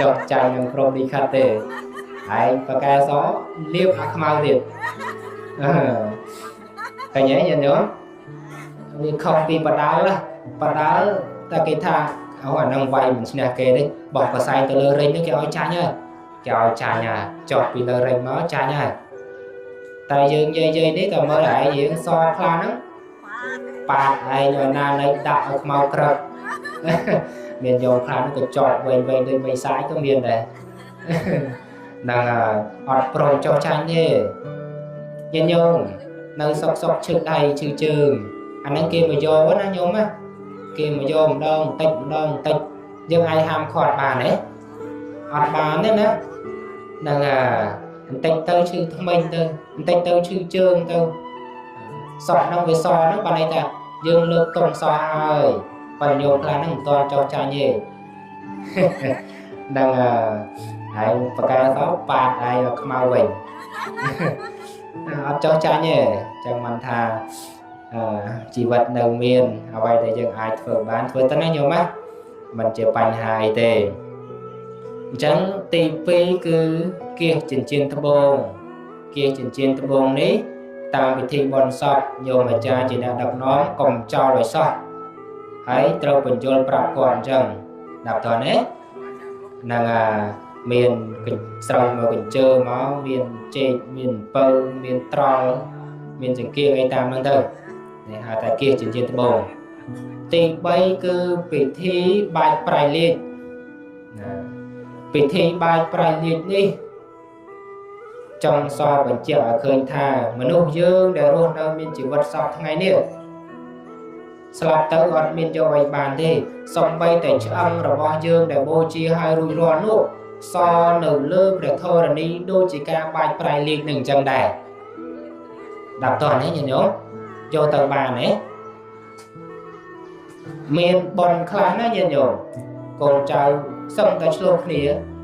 ចុះចាញ់នឹងព្រមលិខិតទេឯងបកែសលៀបអាខ្មៅទៀតអឺឃើញទេញាតិញោមវាខុសពីបដាល់បដាល់តែគេថាអូអានឹងវាយមិនឈ្នះគេទេបោះកសែងទៅលើរេញហ្នឹងគេឲ្យចាញ់ហើយគេឲ្យចាញ់ហើយចុះពីលើរេញមកចាញ់ហើយតែយើងយាយនេះតែមើលឯងយើងសខ្លាំងហ្នឹងប៉ាតឯងឲ្យណានៅដាក់ឲ្យខ្មៅក្រឹបមានយោខ្លាំងក៏ចော့វែងវែងដូចបិសាចក៏មានដែរហ្នឹងអត់ព្រមចុះចាញ់ទេញាតិញោមនៅសុកសុកឈឺដៃឈឺជើងអាហ្នឹងគេមកយកណាញោមណាគេមកយកម្ដងបន្តិចម្ដងបន្តិចយើងអាចហាមឃាត់បានទេអត់បានទេណាហ្នឹងបន្តិចទៅឈឺថ្មិញទៅបន្តិចទៅឈឺជើងទៅសក់ហ្នឹងវាសហ្នឹងបានន័យថាយើងលើកតុងសហើយបើញោមខ្លះហ្នឹងមិនទាន់ចោះចាញ់ទេហ្នឹងហើយបកែសប៉ាតឯងខ្មៅវិញអត់ចោះចាញ់ទេចឹងមិនថាជីវិតនៅមានអ្វីដែលយើងអាចធ្វើបានធ្វើទៅណាញោមណាមិនជាបញ្ហាអីទេអញ្ចឹងទី2គឺគៀសចិញ្ចៀនត្បូងគៀសចិញ្ចៀនត្បូងនេះតាមពិធីបុណ្យសពញោមអាចារ្យជាអ្នកដឹកនាំកុំចោលឲ្យសោះហើយត្រូវបញ្យល់ប្រាប់គាត់អញ្ចឹងដល់តនេះហ្នឹងមានស្រូវមកកញ្ជើមកមានចេកមានអំពៅមានត្រល់មានចង្គៀងអីតាមហ្នឹងទៅនេះហៅថាគៀសចិញ្ចៀនត្បូងទី3គឺពិធីបាចប្រៃលាជណាពិធីបាចប្រៃលាជនេះចង់សបញ្ជាក់ឲ្យឃើញថាមនុស្សយើងដែលរស់នៅមានជីវិតសពថ្ងៃនេះស្លាប់ទៅអត់មានយកអីបានទេសំបីតែឆ្អឹងរបស់យើងដែលបូជាឲ្យរួចរាល់នោះសនៅលើព្រះធរណីដូចជាការបាចប្រៃលាជនឹងអញ្ចឹងដែរដល់តោះនេះញាតិញោមយកទៅបានទេមានប៉ុនខ្លះណាញាតិញោមកូនចៅសឹងតែឆ្លោះគ្នា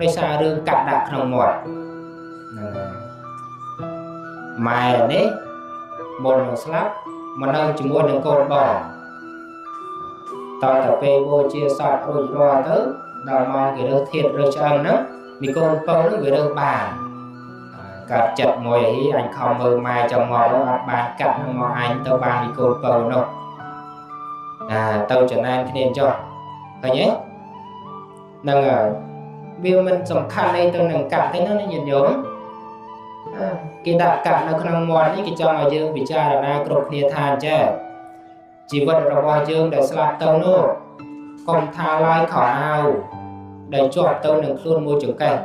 ដោយសាររឿងកាក់ដាក់ក្នុងមាត់ហ្នឹងហើយម៉ែនេះមុននឹងស្លាប់មកនៅជាមួយនឹងកូនបងតើតែពេលបូជាសពរួចរាល់ទៅដល់មកគេរើសធាតរើសឆ្អឹងហ្នឹងមីកូនពៅហ្នឹងវារើសបានកាត់ចិត្តមួយអីអញខំមើលម៉ែចង់មកអត់បានកាត់ហ្នឹងមកអញទៅបានមីកូនពៅនោះអាទៅចំណែនគ្នាចុះឃើញទេហ្នឹងហើយវាមិនសំខាន់អីទៅនឹងកាត់ទេណាញាតិញោមគេដាក់កាត់នៅក្នុងមាត់នេះគេចង់ឲ្យយើងពិចារណាគ្រប់គ្នាថាអញ្ចឹងជីវិតរបស់យើងដែលស្លាប់ទៅនោះកុំថាឡើយខោអាវដែលជាប់ទៅនឹងខ្លួនមួយចង្កេះ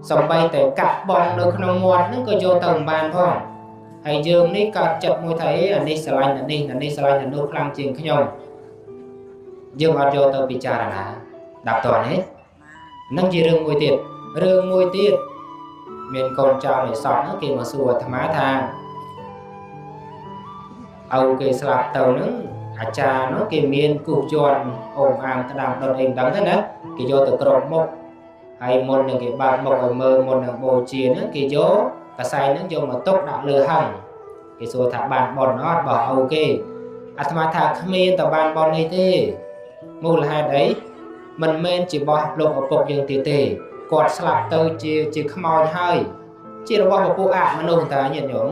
សំបីតែកាក់បងនៅក្នុងមាត់ហ្នឹងក៏យកទៅមិនបានផងហើយយើងនេះកើតចិត្តមួយថាអីអានេះស្រឡាញ់អានេះអានេះស្រឡាញ់អានោះខ្លាំងជាងខ្ញុំយើងអត់យកទៅពិចារណាដល់តនេះនឹងជារឿងមួយទៀតរឿងមួយទៀតមានកូនចៅនៃសពហ្នឹងគេមកសួរអាត្មាថាឪគេស្លាប់ទៅហ្នឹងអាចារ្យនោះគេមានគូសយន្តអូមអាងក្តាមដុតអីមិនដឹងទេណាគេយកទៅក្រុមមុខហើយមុននឹងគេបើកមុខឲ្យមើលមុននឹងបូជាហ្នឹងគេយកកសែងហ្នឹងយកមកទុកដាក់លើហឹងគេសួរថាបានបនអត់បើឪគេអាត្មាថាគ្មានតបានបននេះទេមូលហេតុអីមិនមែនជាបោះលោកឪពុកយើងទេគាត់ស្លាប់ទៅជាខ្មោចហើយជារបស់ពពួកអមនុស្សតាញាតិញោម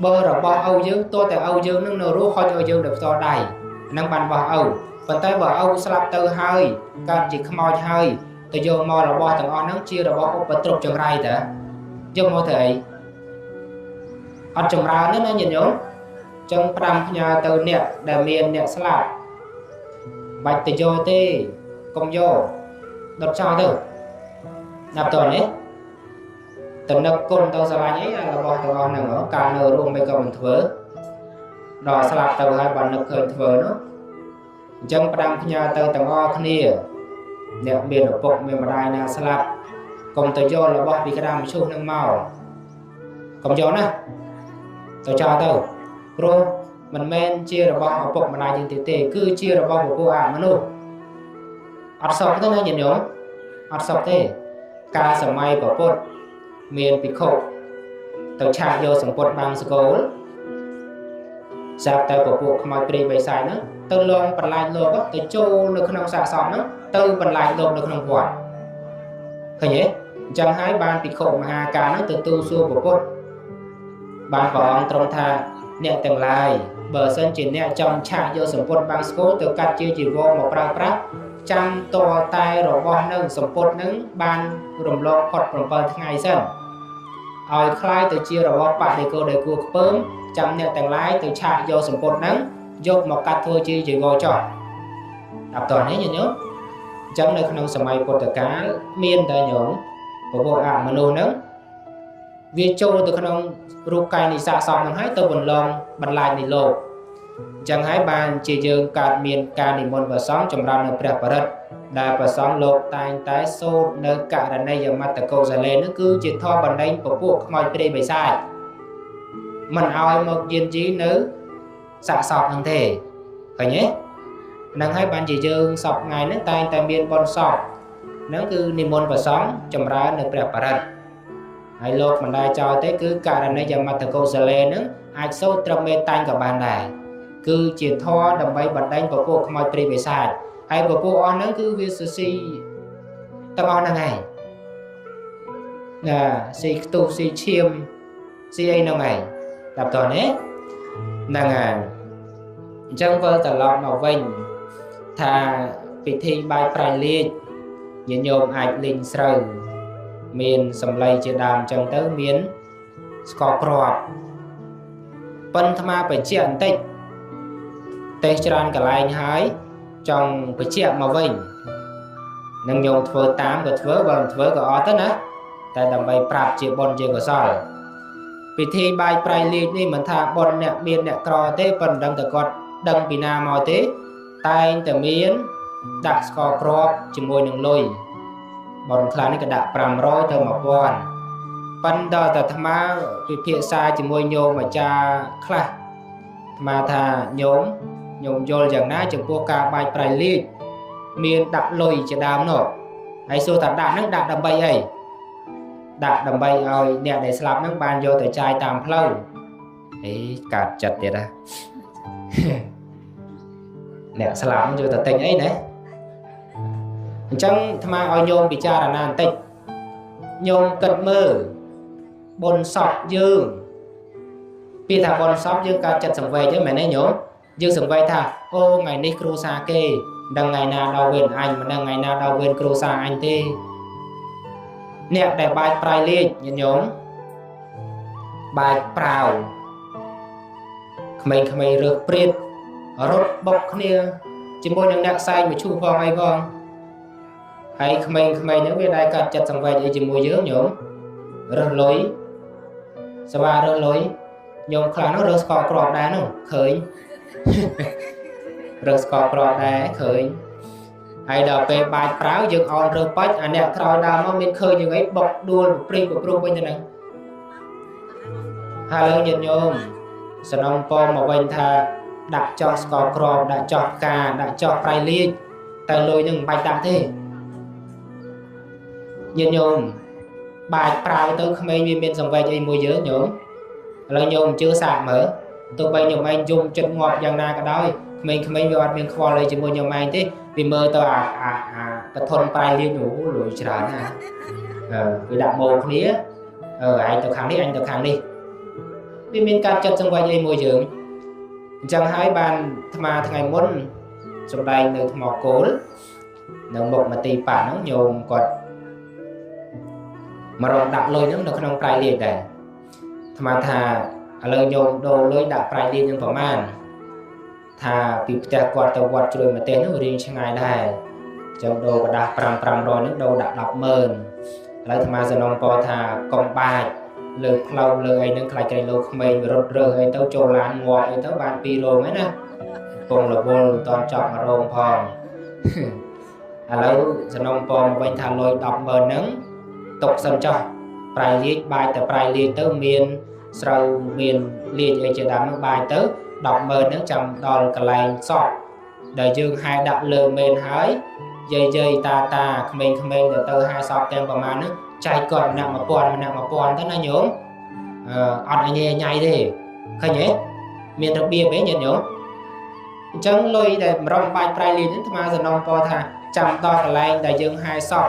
បើរបស់ឪយើងទោះតែឪយើងនឹងនៅរស់ហុចឲ្យយើងដោយផ្ទាល់ដៃនឹងបានបោះឪប៉ុន្តែបើឪស្លាប់ទៅហើយកើតជាខ្មោចហើយទៅយកមករបស់ទាំងអស់ហ្នឹងជារបស់ឧបទ្រពចង្រៃតាយកមកទៅអីអត់ចម្រើនទេណាញាតិញោមចឹងផ្ដាំផ្ញើទៅអ្នកដែលមានអ្នកស្លាប់បាច់ទៅយកទេកុំយកដុតចោលទៅដល់តនេះតំណឹកគុណទៅស្រឡាញ់អីរបស់ទាំងអស់ហ្នឹងកាលនៅរួមមិនក៏មិនធ្វើដល់ស្លាប់ទៅហើយបាននឹកឃើញធ្វើនោះអញ្ចឹងផ្ដាំផ្ញើទៅទាំងអស់គ្នាអ្នកមានឪពុកមានម្ដាយណាស្លាប់កុំទៅយករបស់ពីក្តាមមឈូសនឹងមកកុំយកណាទៅចោលទៅព្រោះមិនមែនជារបស់ឪពុកម្ដាយយើងទេគឺជារបស់ពពួកអមនុស្សអត់សោកទេណាញាតិញោមអត់សោកទេកាលសម័យព្រះពុទ្ធមានភិក្ខុទៅឆាកយកសម្ពុតបាំងសកល ស្រាប់តែពពួកខ្មោចព្រាយបិសាចហ្នឹងទៅលងបន្លាចលោកទៅចូលនៅក្នុងសាកសពហ្នឹងទៅបន្លាចលោកនៅក្នុងវត្តឃើញទេអញ្ចឹងហើយបានភិក្ខុមហាកាលហ្នឹងទៅទូលសួរព្រះពុទ្ធបានព្រះអង្គទ្រង់ថាអ្នកទាំងឡាយបើសិនជាអ្នកចង់ឆាកយកសម្ពុតបាំងស្គលទៅកាត់ជាជីវរមកប្រើប្រាស់ចាំតតែរបស់នឹងសម្ពុតនឹងបានរំលងផុត7ថ្ងៃសិនឲ្យคล้ายទៅជារបស់បដិគោដែលគួរខ្ពើមចាំអ្នកទាំងឡាយទៅឆាកយកសម្ពុតនឹងយកមកកាត់ធ្វើជាជីវរចោះដល់តនេះញាតិញោមអញ្ចឹងនៅក្នុងសម័យពុទ្ធកាលមានតែញោមពពួកអមនុស្សហ្នឹងវាចូលទៅក្នុងរូបកាយនៃសាកសពហ្នឹងហើយទៅបន្លងបន្លាចនៃលោកអញ្ចឹងហើយបានជាយើងកើតមានការនិមន្តព្រះសង្ឃចម្រើននៅព្រះបរិត្តដែលព្រះសង្ឃលោកតែងតែសូត្រនៅករណីយមត្តកុសលេនោះគឺជាធម៌បណ្ដេញពពួកខ្មោចព្រាយបិសាចមិនឲ្យមកយានយីនៅសាកសពហ្នឹងទេឃើញទេហ្នឹងហើយបានជាយើងសពថ្ងៃហ្នឹងតែងតែមានបុណ្យសពហ្នឹងគឺនិមន្តព្រះសង្ឃចម្រើននៅព្រះបរិត្តហើយលោកមិនដែលចោលទេគឺករណីយមត្តកុសលេហ្នឹងអាចសូត្រត្រឹមមេតាញ់ក៏បានដែរគឺជាធម៌ដើម្បីបណ្ដេញពពួកខ្មោចព្រាយបិសាចហើយពពួកអស់ហ្នឹងគឺវាសស៊ីទាំងអស់ហ្នឹងឯងណាស៊ីខ្ទុះស៊ីឈាមស៊ីអីហ្នឹងឯងដល់តនេះហ្នឹងហើយអញ្ចឹងវិលត្រឡប់មកវិញថាពិធីបាយប្រៃលាជញាតិញោមអាចលេងស្រូវមានសម្លៃជាដើមអញ្ចឹងទៅមានស្ករគ្រាប់ប៉ុន្តែអាត្មាបញ្ជាក់បន្តិចទេសច្រើនកន្លែងហើយចង់បញ្ជាក់មកវិញនឹងញោមធ្វើតាមក៏ធ្វើបើមិនធ្វើក៏អត់ទៅណាតែដើម្បីប្រាប់ជាបុណ្យជាកុសលពិធីបាយប្រៃលាជនេះមិនថាបុណ្យអ្នកមានអ្នកក្រទេប៉ុន្តែដឹងតែគាត់ដឹងពីណាមកទេតែងតែមានដាក់ស្ករគ្រាប់ជាមួយនឹងលុយបុណ្យខ្លះនេះក៏ដាក់500ទៅ1000ប៉ុន្តែដល់តែអាត្មាពិភាក្សាជាមួយញោមអាចារ្យខ្លះអាត្មាថាញោមយល់យ៉ាងណាចំពោះការបាយប្រៃលាជមានដាក់លុយជាដើមនោះហើយសួរថាដាក់ហ្នឹងដាក់ដើម្បីអីដាក់ដើម្បីឲ្យអ្នកដែលស្លាប់ហ្នឹងបានយកទៅចាយតាមផ្លូវអីកើតចិត្តទៀតណាអ្នកស្លាប់យកទៅទិញអីណាអញ្ចឹងអាត្មាឲ្យញោមពិចារណាបន្តិចញោមគិតមើលបុណ្យសពយើងពាក្យថាបុណ្យសពយើងកើតចិត្តសង្វេគហ្នឹងមែនទេញោមយើងសង្វេគថាអូថ្ងៃនេះគ្រួសារគេមិនដឹងថ្ងៃណាដល់វេនអញមិនដឹងថ្ងៃណាដល់វេនគ្រួសារអញទេអ្នកដែលបាចប្រៃលាជញាតិញោមបាចប្រាវក្មេងៗរើសព្រាតរត់បុកគ្នាជាមួយនឹងអ្នកផ្សែងមឈូសផងអីផងហើយក្មេងៗហ្នឹងវាដែរកាត់ចិត្តសង្វេគអីជាមួយយើងញោមរើសលុយសបារើសលុយញោមខ្លះនោះរើសស្ករគ្រាប់ដែរនោះឃើញរើសស្ករគ្រាប់ដែរឃើញហើយដល់ពេលបាចប្រាវយើងអនរើសបាច់អាអ្នកក្រោយដើមមកមានឃើញយ៉ាងអីបុកដួលព្រីងព្រោះវិញទៅហ្នឹងហើយញាតិញោមសំណងពមមកវិញថាដាក់ចោះស្ករគ្រាប់ដាក់ចោះផ្កាដាក់ចោះប្រៃលាជតែលុយនឹងមិនបាច់ដាក់ទេញាតិញោមបាចប្រាវទៅក្មេងវាមានសង្វេគអីមួយយើងញោមឥឡូវញោមជឿសាកមើលទោះបីញោមឯងយំចិត្តងាប់យ៉ាងណាក៏ដោយក្មេងៗវាអត់មានខ្វល់អីជាមួយញោមឯងទេវាមើលទៅអាកធនប្រៃលាជអូលុយច្រើនណាវាដាក់ម៉ូគ្នាឯងទៅខាងនេះអញទៅខាងនេះវាមានការចិត្តសង្វេគអីមួយយើងអញ្ចឹងហើយបានអាត្មាថ្ងៃមុនសម្ដែងនៅថ្មគោលនៅមុខមន្ទីរបកហ្នឹងញោមគាត់មករកដាក់លុយហ្នឹងនៅក្នុងប្រៃលាជដែរអាត្មាថាឥឡូវញោមដូរលុយដាក់ប្រៃលាជនឹងប្រមាណថាពីផ្ទះគាត់ទៅវត្តជ្រោយម្ទេសហ្នឹងរៀងឆ្ងាយដែរអញ្ចឹងដូរกระดาษ5 500ហ្នឹងដូរដាក់100000ឥឡូវអាត្មាសំណូមពរថាកុំបាចលើផ្លូវលើអីហ្នឹងខ្លាចក្រែងលោក្មេងរត់រើសអីទៅចូលឡានងាប់អីទៅបាន2រោងហ្នឹងណាពងរវល់មិនតាន់ចប់1រោងផងឥឡូវសំណូមពរមកវិញថាលុយ100000ហ្នឹងទុកសិនចុះប្រៃលាជបាចតែប្រៃលាជទៅមានស្រូវមានលាជអីជាដើមហ្នឹងបាចទៅ100000ហ្នឹងចាំដល់កន្លែងសពដែលយើងហែដាក់លើមេនហើយយាយតាតាក្មេងៗទៅហែសពទាំងប្រមាណហ្នឹងចែកគាត់ម្នាក់1000ម្នាក់1000ទៅណាញោមអត់ញ៉ៃញ៉ៃទេឃើញទេ មានរបៀបឯងញាតិញោមអញ្ចឹងលុយដែលម្រុំបាច់ប្រៃលីនហ្នឹងអាត្មាសំណងពរថាចាំដល់កន្លែងដែលយើងហែសព